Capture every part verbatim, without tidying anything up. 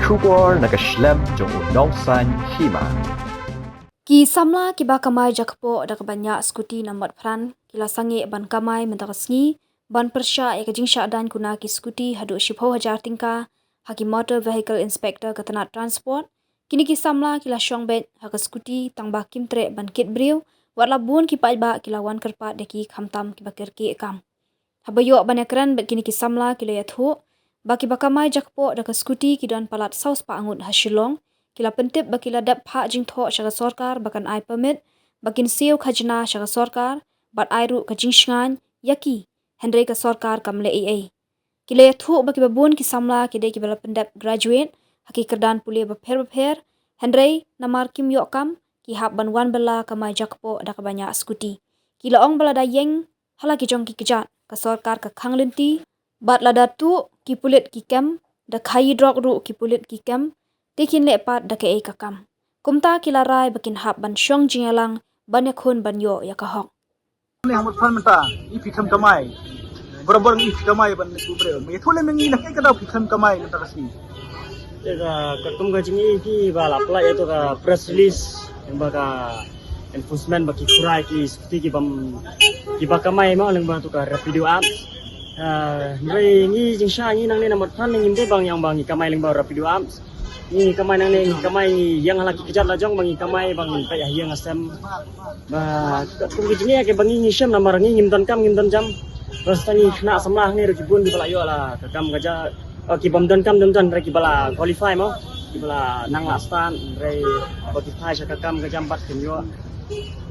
Khubor na ka shlem jong u Nongsaiñ Hima. Ki samla kiba kamai jakpoh da kaba ñiah skuti na Motphran ki la sangeh ban kamai mynta ka sngi ban pyrshah ïa ka jingshah daiñ kuna ki skuti haduh shiphew hajar tyngka ha ki Motor Vehicle Inspector ka tnat Transport. Kine ki samla ki la shong beit ha ka skuti tang ba kim treh ban kit briew, wat la bun ki paidbah ki la wan kyrpad ïa ki khamtam kiba kyrkieh kam. Haba ïoh ban ïakren bad kine ki samla ki la ïathuh ba kiba kamai jakpoh da ka skuti ki don palat saw spah ngut ha Shillong. Ki la pyntip ba ki la dep phah jingthoh sha ka sorkar ba kan ai permit, ba kin siew khajna sha ka sorkar bad ai ruh ka jingshngaiñ ïa ki, hynrei ka sorkar kam leh ei ei. Ki la ïathuh ba kiba bun ki samla ki dei kiba la pyndep graduate ha ki kyrdan pule bapher bapher, hynrei namar kim ïoh kam ki hap ban wan bylla kamai jakpoh da kaba ñiah skuti. Ki la ong ba lada ïeng ha la ki jong ki kjat ka sorkar ka khang lynti, bad lada tuh ki pulit ki kem, da khaïi drok ruh ki pulit ki kem, te kin leh pat da kaei ka kam. Kumta ki la rai ba kin hap ban shong jingïalang ban ïakhun ban ïoh ïa ka hok. Ne ha Motphran mynta, i phi khlem kamai. Barabor i phi kamai ban ne kubre. Me ïathuh lem ïa ngi na kaei ka daw phi khlem kamai mynta ka sngi. Te ka, katkum ka jingïohi ba la pynlait ïa to ka press release, ïa ba ka enforcement ba ki khura ïa ki skuti ki bam, kiba kamai mo lyngba to ka Rapido apps. Ah, hynrei ngi jingshisha ngi nangne na Motphran ngim dei ba ngi ong ba ngi kamai lyngba Rapido apps. Ngi kamai nangne, ngi kamai, ngi ïeng ha la ki kjat la jong ba ngi kamai ba ngi peit ha ïing ha sem. Ba katkum ki jingeh kiba ngi ngi shem namar ngi ngim donkam ngim donjam. Terus tang ngi khynnah samla hangne ruh ki bun kiba la ïoh la ka kam ka jam. Oh, ki bym donkam donjam, hynrei kiba la qualify mo, kiba la nang la stad, hynrei ba ki phai sha ka kam ka jam pat kim ïoh.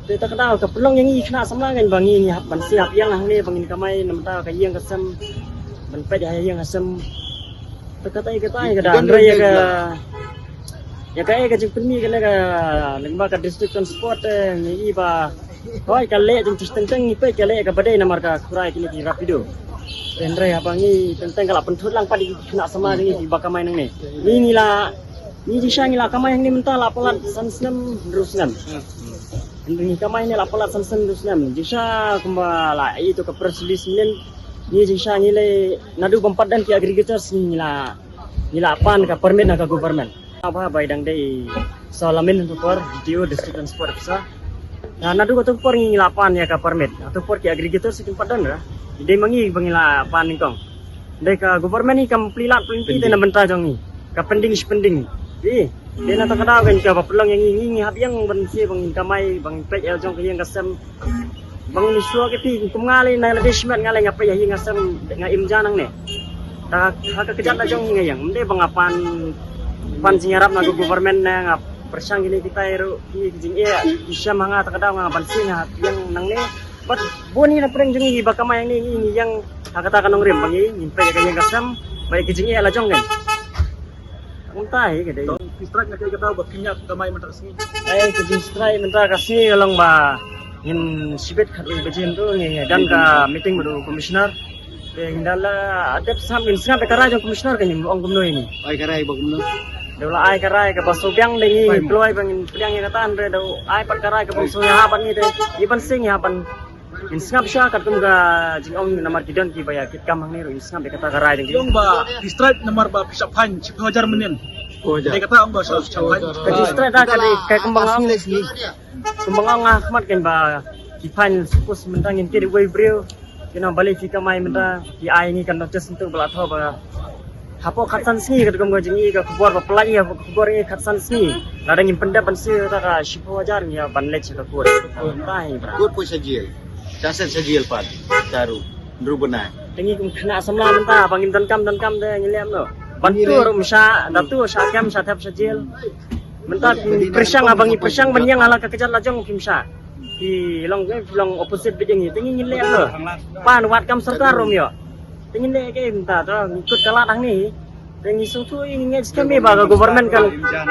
Te ta ka daw ka pynlong ïa ngi khynnah samla ngan ba ngi ngi hap ban siew hap ïeng hangne ba ngin kamai namar ka ïing ka sem, ban peit ha ïing ha sem. Te katai katai ka daw, hynrei ïa ka, ïa ka, ïa ka jingpynmih kane ka lyngba ka District Transport, eh, ngi i ba hoi ka leh jingteng teng ngi peit ka leh kaba dei namar ka khura ïa kine ki Rapido. Te hynrei haba ngi teng teng ka la pynthut lang pat ïa ki khynnah samla ngi kiba kamai nangne. Ngi ngi la, ngi jingshisha ngi la kamai hangne mynta la palat san snem hynriew snem. Ngi kamai hangne la palat san snem hynriew snem. Jingshisha kumba la i to ka press release mynnin, ngi jingshisha ngi leh naduh bym pat don ki aggregators ngi la, ngi la pan ka permit na ka government. Ba ba i dang dei i Saw Lamin ha tu por, D T O, District Transport Officer. Na, naduh ha tu por ngi la pan ïa ka permit. Ha tu por ki aggregator sa kim pat don ra. Dei ma ngi ba ngi la pan nyngkong. Dei ka government hi kam plie lad plie lynti te na bynta jong ngi. Ka pending shi pending. Dei, dei na ta ka daw kan kaba pynlong ïa ngi, ngi, ngi hap ïeng ban siew ba ngin kamai, ba ngin peit ïa la jong ka ïing ka sem. Ba ngin shuwa kti kum nga lei na lade shimet nga lei nga peit ha ïing ha sem nga im ja nangne. Ta ha ka kjat la jong ngi nga ïeng. Ym dei ba nga pan, pan jingïarap na ka government ne nga pyrshang kine kitai ruh ki jingeh ki shem ha nga ta ka daw nga ban siew nga ïeng nangne. Bad bun hi na pdeng jong ngi ba kamai hangne ngi ngi ïeng ha kata ka nongrim ba ngi ngin peit ïa ka ïing ka sem ba ïa ki jingeh la jong ngi. Kumta hi ka dei. Tang phi strike na kaei ka daw ba phi ñiah kamai mynta ka sngi? Ai, ka jingstrike mynta ka sngi ka long ba ngin shibit khatwei baje hynriew ngi don ka meeting bad u commissioner. Te ngin da la dep sngap, ngin sngap ïa ka rai jong commissioner ka ngin ong kumno ïa ngi. Ai ka rai ba kumno? Da la ai ka rai kaba sngewbiang da ngi, ngi kloi ba ngin pdiang ïa kata hynrei da ai pat ka rai kaba sngewbiang ha ban ngi te ngi ban sing ïa ban Ngin sngap sha katkum ka jingong namar ki don kiba ïa kit kam hangne ruh ngin sngap ïa kata ka rai jong ki. Ong ba distract namar ba pisa phan shiphew hajar mynnin. Dei kata ong ba shiphew hajar. Ka distract da ka dei ka kumba nga ong. Kumba nga ong ha khmat kan ba ki phan sukus mynta ngin kit wei briew. Ki nang balei ki kamai mynta ki ai ngi ka notice ntu ba la thoh ba Hapoh khatsan sngi katkum ka jingïohi ka khubor ba pynlait ïa ka khubor ïa khatsan sngi. Lada ngim pyndep ban siew kata ka shiphew hajar ngi ban leit sha ka court. Kumta hi bra. Court poi sha jail. Sha shet sha jail pat. Taru. Nru bnai. Te ngi kum khynnah samla mynta ba ngim donkam donkam te ngi lem noh. Ban tu ruh msha, da tu sha kem sha thep sha jail. Mynta pyrshang ba ngi pyrshang ban ïeng ha la ka kjat la jong phim sha. Ki long, ki long opposite bit ïa ngi. Te ngi ngin leh noh. Pan wat kam sorkar ruh ym ïoh. Te ngin leh kaei mynta to, ngi kut ka lad hangne hi. Te ngi sngewthuh ïa ngi ngeit skhem ïa ba ka government kan,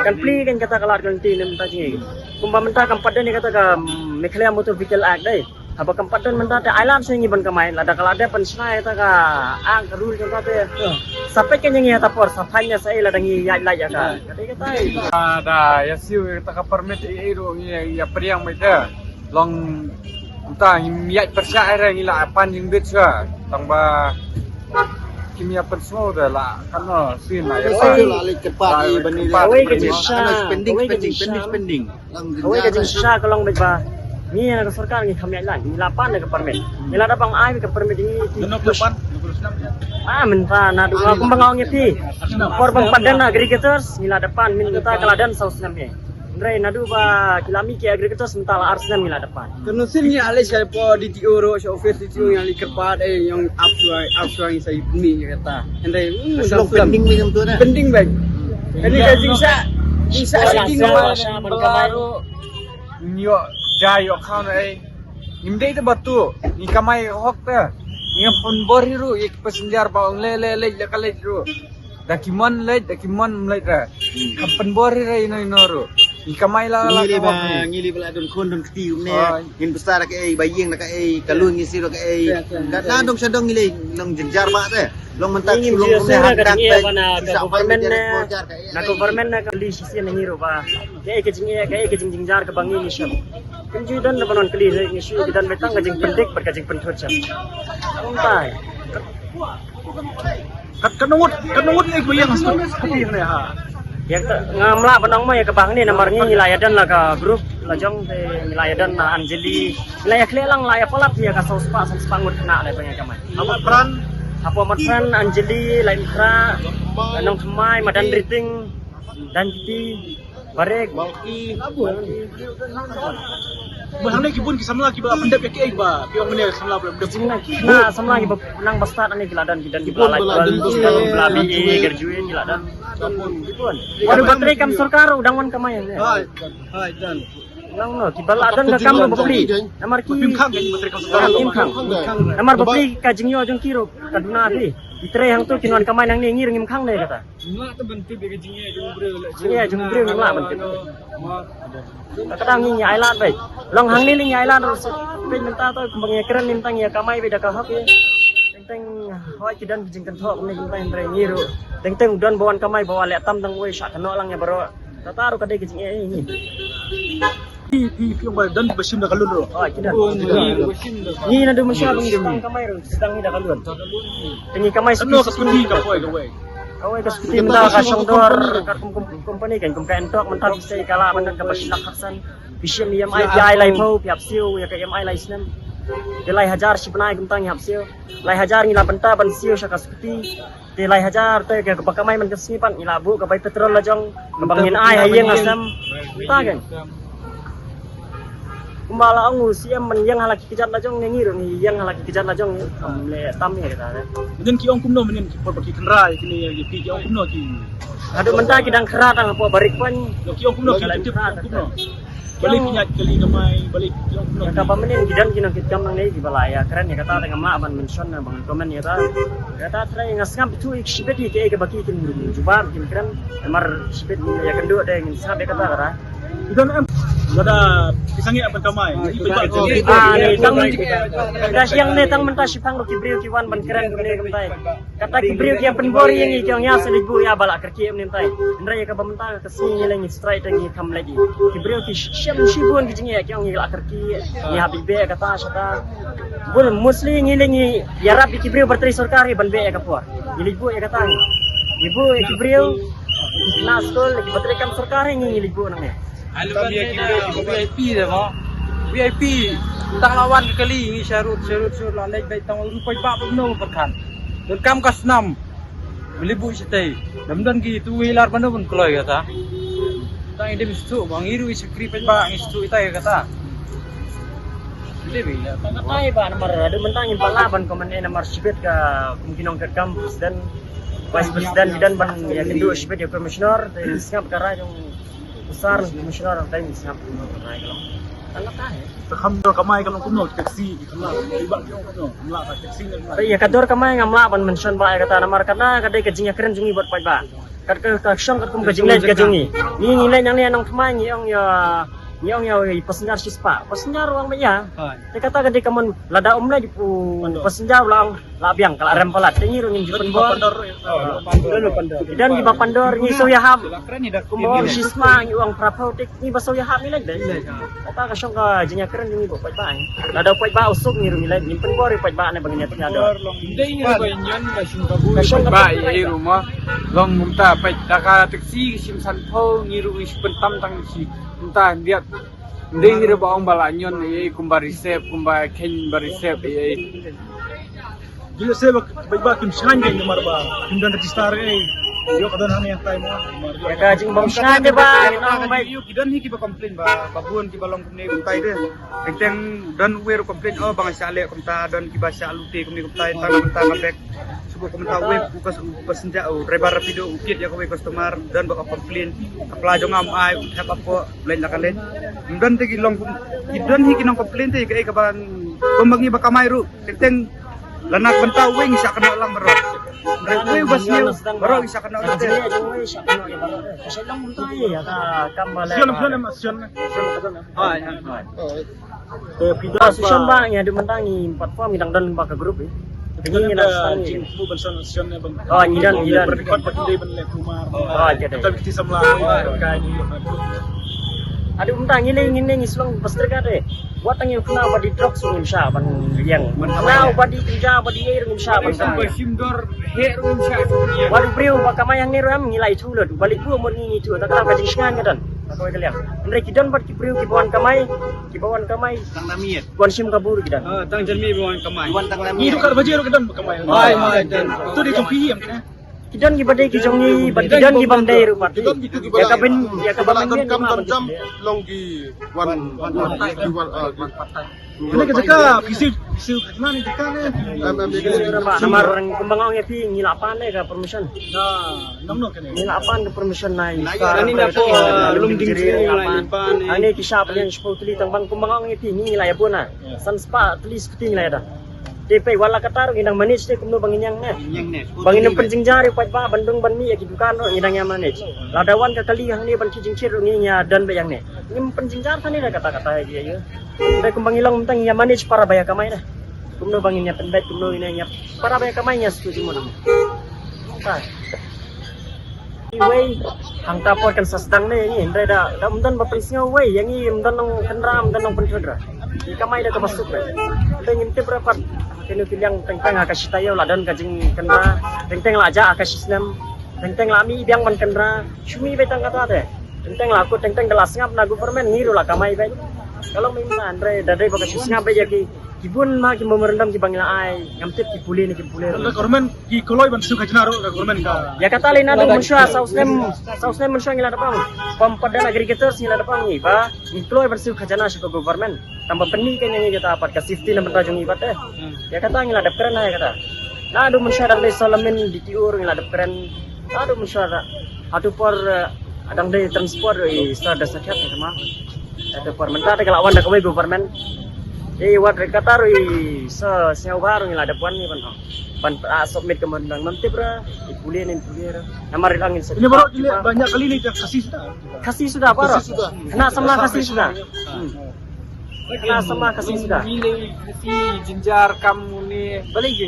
kan plie kan kata ka lad kan ti ne mynta jingim. Kumba mynta kam pat don ïa kata ka, mm, Meghalaya Motor Vehicle Act dei. Haba kam pat don mynta te ai lad sha ngi ban kamai, lada ka la dep ban shna ïa kata ka act ka rule jong ka te. Sa peit kan ïa ngi ha ta por, sa phan ïa sa ei lada ngi ïaid lait ïa ka. Kata ïa kata. Ah, da ïa siew ïa kata ka permit ei ei ruh ngi ïa pdiang beit te. Long kumta ngim ïaid pyrshah re ngi la pan jingbit shuwa. Tang ba Kim ïa pynsngew da la kano sien la ïa. Kawei ka jingshisha, kawei ka jingshisha, kawei ka jingshisha ka long bad ba ngi na ka sorkar ngi kham ïaid lad, ngi la pan da ka permit. Ngi la da ban ai ka permit ngi. Nano ka pan? Ah, mynta naduh kumba nga ong ïa phi. Por ban pat don aggregators ngi la da pan, mynta ka la don saw snem hi. Hynrei naduh ba ki la mih ki aggregators mynta la ar snem ngi la da pan. Kano sien ngi ïa leit sha pdeng D T O ruh, sha office D T O ngi ïa leit kyrpad, eh, ïa ap shuwa, ap shuwa ngi sa ïa mih ïa kata. Hynrei, hmm, pending bad. Kane ka jingshisha, jingshisha sha ki nongmih. Ngi ïoh jai ïoh khaw na ei. Ngim dei te batu, ngi kamai hok te. Ngi pynbor hi ruh ïa ki passenger ba ong leh leh leh leh ka leh ruh. Da ki mon leh, da ki mon leh re. Kam pynbor hi re ino ino ruh. Ngi kamai la la. Ngi leh ba, ngi leh ba la don khun don kti kumne. Ngin pynsa da kaei, ba ïeng da kaei, ka lun ngi siew da kaei. Ka na dong sha dong ngi leh nong jynjar ba te. Long mynta ki long kumne hak dak ba na ka government ne. Na government na ka list shisien ngi ruh ba. Kaei ka jingeh, kaei ka jingjynjar kaba ngi ngi shem. Kim ju don da ba non kali ngi shu ki don ba tang ka jingpyndik bad ka jingpynthut shem. Kumtai. Kat, kat ngut, kat ngut ek ba ïeng sku, sku pi ne ha. Ïa kata ngam lah ban ong mo ïa kaba hangne namar ngi ngi la ïa don la ka group la jong te ngi la ïa don na Anjali. Ngi la ïa khleh lang la ïa palat ïa ka saw spah, saw spah ngut khynnah la ba ngi kamai. Hapoh Mawpran. Hapoh Mawpran, Anjali, Laitumkhrah, Nongthymmai, Madanriting, Dankiti, Barek. Ba hangne ki bun ki samla kiba la pyndep ïa kiei ba ki ong mynne samla ba la pyndep. Ki samla kiba nang ba stad hangne ki la don, ki don kiba la twelve, ki don kiba la B A, graduate ki la don. Ki bun. Wat u ba trei kam sorkar u dang wan kamai hangne. Hai, hai, done. Nang no kiba la don ka kam bapli. Namar ki kim khang kan ba trei kam sorkar. Kim khang. Namar bapli ka jingïoh jong ki ruh ka duna phi. Ki trei hangto kin wan kamai nangne ngi ruh ngim khang ne kata. Ngim lah te ban tip ïa ka jingeh jong u briew. Jingeh jong u briew ngim lah ban tip. Ka dang ngi ngi ai lad beit. Long hangne ngi ai lad ruh sa beit mynta to kumba ngi kren mynta ngi ïa kamai beit da ka hok ïa. Teng teng hoi ki don ki jingkynthoh kumne kumta hynrei ngi ruh. Teng teng u don ba wan kamai ba wan leh tam dang wei shah kynnoh lang ïa baroh. Kata ruh ka dei ka jingeh ïa ngi. Phi, phi, phi ong ba don ba shim da ka lun ruh. Oh, ki don. Ngi naduh mynshuwa ba ngi sdang kamai ruh, sdang ngi da ka lun. Te ngi kamai. Kano ka skuti ka poi kawei? Kawei ka skuti mynta ka shong dor, ka kum, kum, company kan kum ka Ntorq mynta phi sei ka la mynta kaba shi lak khatsan. Phi shim E M I phi ai laiphew, phi hap siew ïa ka E M I lai snem. Te lai hajar shi bnai kumta ngi hap siew. Lai hajar ngi la bynta ban siew sha ka skuti. Te lai hajar te ka ba kamai man ka sngi pat ngi la buh ka bai petrol la jong kaba ngin ai ha ïing ha sem. Ta kan. Kumba la ong u C M man ïeng ha la ki kjat la jong ne ngi ruh ngi ïeng ha la ki kjat la jong kam leh tam ïa kata. Mynnin ki ong kumno mynnin ki por ba ki kynra ïa kine ïa phi ki ong kumno ki. Haduh mynta ki dang khrat tang hapoh barik pan. Ki ong kumno ki tip kumno. Balei phi ïaid kali kamai, balei phi ong kumno? Kaba mynnin ki don ki nongkitkam nangne kiba la ïa kren ïa kata te ngam lah ban mention ne ban comment ïa kata. Kata trai nga sngap tu ik shibit ïa kiei kiba ki kin jubab kin kren. Namar shibit ïa kynduh te ngin sngap ïa kata kata. Ki don em. Lada ki sangeh ban kamai. Ah, ni tang da siang ne tang mynta shipang ruh ki briew ki wan ban kren kumne kumtai. Kata ki briew ki ïa pynbor ïa ngi ki ong ïa sa leit buh ïa ba la kyrkieh mynnin tai. Hynrei ïa kaba mynta ka sngi ngi leh ngi strike te ngi kham leit. Ki briew ki shem shibun ki jingeh ki ong ngi la kyrkieh ngi hap beh kata shata. Bun mostly ngi leh ngi ïarap ïa ki briew ba trei sorkar ban beh ïa ka por. Ngi leit buh ïa kata ngi. Ngi buh ïa ki briew ki khynnah skul ki ba trei kam sorkar ngi ngi leit buh nangne. Alu ban leh na V I P de mo. V I P tang la wan kali ngi sharut sharut sharut la leit beit tang ruh paidbah ba mno pyrkhat. Don kam ka snam. Meli bu shatei. Dam don ki two wheeler mano ban kloi kata. Tang idem stu ba ngi ruh i shakri paidbah ngi stu itai kata. Idem ila. Tang katai ba namar adu mentang in pala ban komen eh namar shibit ka kum ki nongkitkam president, vice president ki don ban ïa kynduh shibit ïa commissioner te sngap ka rai jong Usar, commissioner, ang tai sngap kumno ka rai ka long. Tang kata he. Te kham dor kamai ka long kumno, taxi ki kham lah. Iba ki ong kumno, kham lah ka taxi ne kham lah. Te ïa ka dor kamai ngam lah ban mention ba ïa kata namar kata ka dei ka jingïakren jong ngi bad paidbah. Kat ka, ka shong kat kum ka jingleh ka jong ngi. Ngi ngi leh nangne Nongthymmai ngi ong ïa Ngi ong ïa i passenger shispah. Passenger u ong ba ïa. Te kata ka dei ka mon lada um leit u passenger u la ong la biang ka la rem palat. Te ngi ruh ngim ju pynbor. Don kiba pandor ngi shu ïahap. Kumba ong shispah ngi ong phraphew te ngi ba shu ïahap ngi leit dei. Kata ka shong ka jingïakren ngi ba paidbah. Lada paidbah u suk ngi ruh ngi leit, ngim pynbor ïa paidbah ne ba ngin ïa pynïador. Dei ngi ba union ba shim kabu. Ka shong ka paidbah ïa ruh ma. Long kumta peit da ka taxi shim sanphew ngi ruh ngi shu pyntam tang shi. Kumta ndiat. Ndei hi re ba ong ba la ñion ei kumba receipt kumba khein ba receipt ei. Gila se ba ba ba kim shngaiñ ke namar ba kim don register ei. Yo ka don hane yang tai mo. Ya ka jingbam shngaiñ de ba. Yo ki don hi ki ba complain ba ba bun ki ba long kumne kumtai de. Teng teng don wer complain oh ba nga sha le kumta don ki ba sha lute kumne kumtai ta kumta ka bek. Suba kumta wei u kas u passenger u driver rapido u kit ïa kawei customer don ba ka complain. Ka pla jong nga um ai u thep apo leng la ka leng. Don te ki long ki don hi ki nong complain te ka ei ka ban kom ba ngi ba kamai ruh. Teng teng la nak bynta wei ngi sha kano lang baroh. Wei u ba sniew baroh ngi sha kano te. Sion sion em sion. Ai ai. Te phi da session ba ngi haduh mynta ngi platform ngi dang don ba ka group eh. Ngi ngi na session ngi. Oh ngi don ngi don. Pat pat dei ban leh kumar. Oh ja dei. Tapi kita samla ka ni. Haduh mynta ngi le ngi ne ngi slong pastrika de. Wat ngi khna ba di drugs ngim sha ban yang. Khna ba di kerja ba di air ngim sha ban. Sim dor he ngim sha. Wat briew ba kamai hangne ruh ngi lai thu lut. Ba li ku mon ngi thu ta ka jingshngaiñ ka don. Ka kawei ka liang. Hynrei ki don bad ki briew ki ba wan kamai, ki ba wan kamai. Tang da miet. Wan shim ka bur ki don. Ah, tang jan miet ba wan kamai. Wan tang da miet. Ni tu kar baje ro ki don ba kamai. Ai, ai, don. Tu di jong phi em kena. Ki don ki ba dei ki jong ngi, bad ki don ki bam dei ruh pat. Ki don ki tu ki ba. Ya ka bin, ya ka ba don kam don jam long ki wan wan wan ki wan ah. Ini ka jaka pisi pisi kena ni jaka ni. Namar orang kumba nga ong ïa phi ngi la pan ne ka permission. Ngi la pan ka permission na i. Ani na po lum ding jing la pan. Ani ki shap yang sepuluh tli tang bang kumba nga ong ïa phi ngi la ïa bun na. San spah tli sepuluh tli la ïa da. Te pei wala kata ruh ngi dang manage te kumno ba ngin ïang ne. Ba ngin ym pynjynjar ïa u paidbah ban dung ban mih ïa ki dukan ruh ngi dang ïa manage. Lada wan ka kali hangne ban ki jingkhit ruh ngi ïa don ba ïang ne. Ngim pynjynjar tani da kata kata ïa ki ïa. Te kumba ngi long tang ïa manage para ba ïa kamai ne. Kumno ba ngin ïa pynbeit kumno ngin ïa para ba ïa kamai ïa stu jingmut. Ta. Wei hangta por kan sa sdang ne ngi hynrei da da ym don ba pynsngew wei ïa ngi ym don nong kynra ym don nong pynthut ra. Ngi kamai da kaba suk ra. Te ngim tip ra pat kino ki liang teng teng ha ka shi taïew la don ka jingkynra teng teng la jah ha ka shi snem teng teng la mih biang ban kynra shu mih beit tang kata te teng teng la kut teng teng da la sngap na government ngi ruh la kamai beit. Ka long mih mynta hynrei da dei ba ka shu sngap beit ïa ki Ki bun ma ki memorandum ki ba ngi la ai ngam tip ki pule ne ki pule. Ka government ki kloi ban siew khajna ruh ka government ka. Ïa kata lei naduh mynshuwa saw snem saw snem mynshuwa ngi la dep ong. Pom pat da aggregators ngi la dep ong ngi ba ngi kloi ban siew khajna sha ka government. Tang ba pynmih ka ïa ngi kata pat ka safety na bynta jong ngi pat eh. Ïa kata ngi la dep kren ïa kata. Naduh mynshuwa dang dei Solomon D T O ngi la dep kren. Naduh mynshuwa da. Haduh por eh, dang dei transport i sa da sakhiat ni ma. Haduh por mynta te ka la wan da kawei government. I wat re kata ruh i sa sngewbha ruh ngi la dep wan ni ban ban ah, submit ka mon dang non tip ra i pule ni pule ra. Namar i lang in sa. Ini baru dilihat banyak kali ni dah kasih sudah. Khasi suda baroh. Khasi suda. Kena samla Khasi suda. Hmm. Kena samla Khasi suda. Ngi le Khasi jynjar kam une balei ki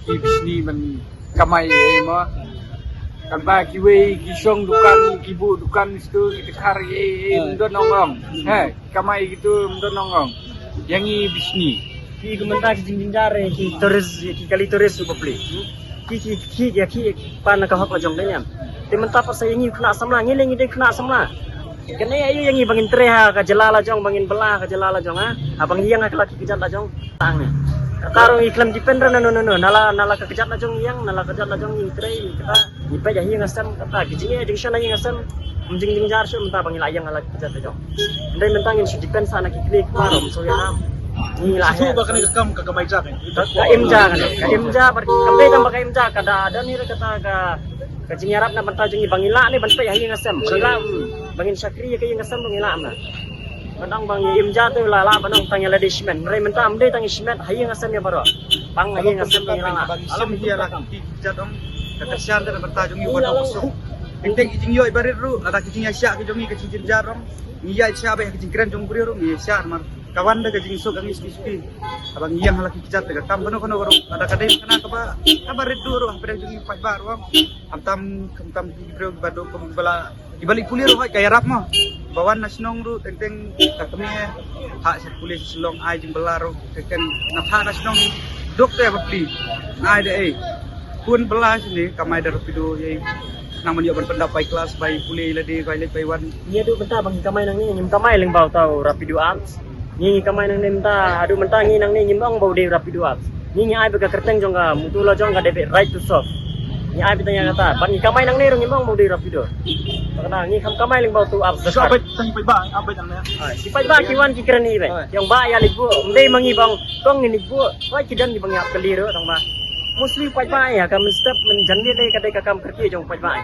ki bishni ban kamai ei mo. Kan ba kiwei ki shong dukan ki buh dukan sto ki tekhar ei ei don ong ong. He kamai kitu don ong ong. Yang i bishni. Ki kumta ki jingjynjar ki tourist ki kali tourist u bapli. Ki ki ki ya ki pan ka hok la jong dei niam. Te mynta pat sa ïa ngi u khynnah samla ngi lei ngi dei khynnah samla. Kane ïa ïa ngi ba ngin trei ha ka jylla la jong ba ngin bylla ha ka jylla la jong ha. Ha ba ngi ïeng ha ka la ki kjat la jong. Tang ne. Kata ruh ngi khlem depend ra na no no no na la na la ka kjat la jong ïeng na la ka kjat la jong ngi trei ngi kata. Ngi peit ha ïing ha sem kata ki jingïa jingshon ha ïing ha sem. Ym jing jingjar shuh mynta ba ngi la ïeng ha la ki kjat la jong. Ndai mynta ngin shu depend sa na ki kmie ki kpa ruh ym shu ïa ram. Ngi la shu ba kane ka kam ka kamai ja kane. Ka im ja kane ka im ja bad kam dei tang ba ka im ja ka da da ni re kata ka ka jingïarap na bynta jong ngi ba ngi lah ne ban peit ha ïing ha sem ba ngi lah ba ngin shakri ïa ka ïing ha sem ba ngi lah na. Ban ong ba ngi im ja te la lah ban ong tang ïa lade shimet hynrei mynta ym dei tang ïa shimet ha ïing ha sem ïa baroh. Tang ha ïing ha sem ba ngi lah. Ba ngi sim ïa la ki jat ong ka kyrshan te na bynta jong ngi ba dei ka suk. Teng teng ki jingïoh barit ruh, lada ki jingïashah ki jong ngi ka jingjar jong. Ngi ïa shah ba ki jingkren jong u briew ruh ngi ïashah namar ka wan da ka jingsuk ka ngi spi spi. Haba ngi ïeng ha la ki kjat da ka kam kano kano ruh, lada ka dei kane kaba, kaba rit duh ruh, hapdeng jong ngi paidbah ruh. Khamtam, khamtam ki briew kiba duk kum kiba la, kiba leit pule ruh ka ïarap mo. Ba wan na shnong ruh teng teng ka kmie ha sha pule sha Shillong ai jingbylla ruh teng teng na pha na shnong duk te bapli. Ai da ei. Kun bylla shane kamai da rapido ei. Nang man ïoh ban pyndap bai klas bai pule lade bai leit bai wan. Ngi haduh mynta ba ngi kamai nangne ngim kamai lyngba uta u rapido apps. Ngi ngi kamai nangne mynta, haduh mynta ngi nangne ngim ong ba u dei u rapido apps. Ngi ngi ai bad ka kyrteng jong ka mutu la jong ka dei bad Right to Serve. Ngi ai bad tang ïa kata, ban ngi kamai nangne ruh ngim ong ba u dei u rapido. Kata ngi kham kamai lyngba uta u apps. Shu update tang paidbah, update nangne. Ai, ki paidbah ki wan ki kren i bad. Ai. Ki ong ba ïa leit buh, ym dei ma ngi ba ong, kong ngi leit buh. Wai ki don kiba ngi ap kali ruh tang ba. Mostly paidbah ïa ka mynstep mynjan dei ka dei ka kam kyrkieh jong paidbah.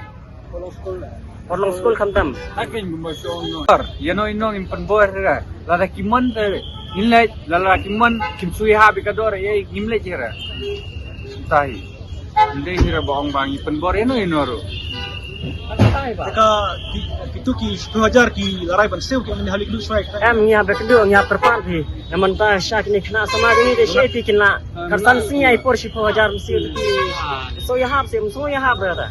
Parlong skul khamtam. Ai pyn bym ba shong no. Ïa no ïa no ngim pynbor ra. Lada ki mon te ngin leit, lada ki mon kim sui ha bi ka dor ei ngim leit ra. Tai. Ndei hi ra ba ong ba ngi pynbor ïa no ïa no ruh. Ka ki, kitu ki shiphew hajar ki la rai ban siew ki, ngi halik lu shwai. Em ngi hap kynduh ngi hap kyrpad hi. Namar ta sha kine khynnah samla jong ngi te sha te kin la. Kharsan sngi ai por shiphew hajar masi ki. So ïahap se, so ïahap ra ta.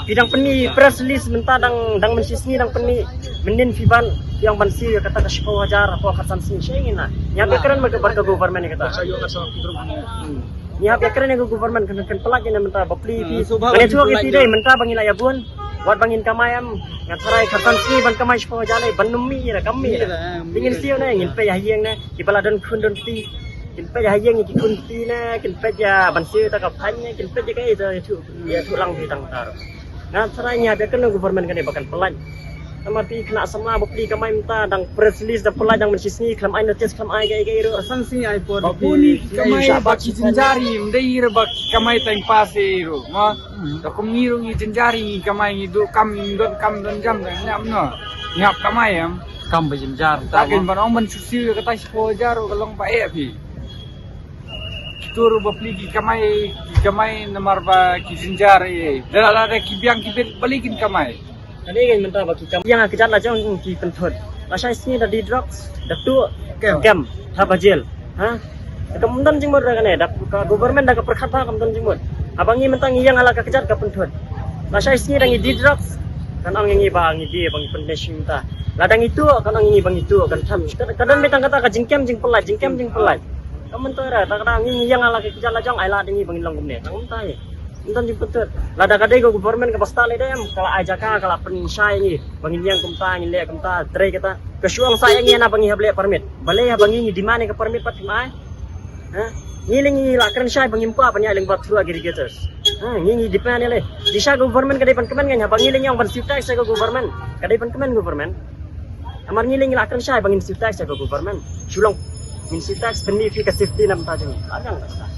Ki dang pynmih press release mynta dang, dang mynshi sngi dang pynmih. Mynnin phi ban ïa ban siew kata ka shiphew hajar por kharsan sngi sha ngi na. Ïa ba kren ba ka government kata. Ïa ba kren ka government kan kan pelak ïa mynta ba pli phi. Mane tu ki ti dei mynta ba ngi la ïa bun. Wat ba ngin kamai em. Nga tharai kharsan sngi ban kamai shiphew hajar lei ban nym mih ïa kam mih. Ngin siew ne ngin peit ha ïing ne. Kiba la don khun don kti. Kin peit ha ïing ki khun kti ne, kin peit ïa ban siew ta ka phan ne, kin peit ïa kaei ta ïathuh, ïathuh lang phi tang tar. Nga tharai ngi hap ïa kane government kane ba kan pynlait. Namar phi khynnah samla ba pli kamai mynta dang press release da pynlait dang mynshi sngi khlem ai notice khlem ai kaei kaei ruh. San sngi ai por ba puni ki kamai ba ki jynjar hi ym dei ruh ba ki kamai time pass ei ruh ma. Da kum ngi ruh ngi jynjar hi ngi kamai ngi duh kam ngi don kam don jam da ngi am no. Ngi hap kamai em. Kam ba jynjar ta kin ban ong ban shu siew kata shiphew hajar ruh ka long ba eh phi. Kitu ruh ba pli ki kamai, ki kamai namar ba ki jynjar eh. Da la da ki biang ki bit balei kin kamai. Kane kan mynta ba ki kam biang ha kjat la jong ki pynthut. Lashai sngi da die drugs, da tuh kem, kem ha ba jel. Ha? Kam don jingmut ra kane, da ka government da ka pyrkhat ba kam don jingmut. Haba ngi mynta ngi ïeng ha la ka kjat ka pynthut. Lashai sngi da ngi die drugs, kan ong ïa ngi ba ngi die ba ngi pynmeh mynta. Lada ngi tuh kan ong ïa ngi ba ngi tuh kan tham. Ka don beit tang kata ka jingkem jingpyllait, jingkem jingpyllait. Ka mynta ra ta ka dang ngi ïeng ha la ka kjat la jong ai lad ïa ngi ba ngin long kumne. Tang mynta ïa. Mynta jingpyntut. Lada ka dei ka government kaba stad lei dei em ka la ai jaka ka la pynshai ïa ngi ba ngin ïeng kumta ngin leh kumta trei kata. Ka shu ong sa ïa ngi na ba ngi hap leh permit. Balei haba ngi ngi demand ïa ka permit pat phim ai. Ha? Ngi lei ngi la kren shai ba ngim kwah ban ïaid lyngba through aggregators. Ha, ngi ngi depend ïa lei. Shisha ka government ka dei ban kmen ngi haba ngi lei ngi ong ban siew tax ïa ka government. Ka dei ban kmen government. Namar ngi lei ngi la kren shai ba ngin siew tax ïa ka government. Shu long ngin siew tax pynmih phi ka safety na bynta jong ngi. Ka dang ka stad.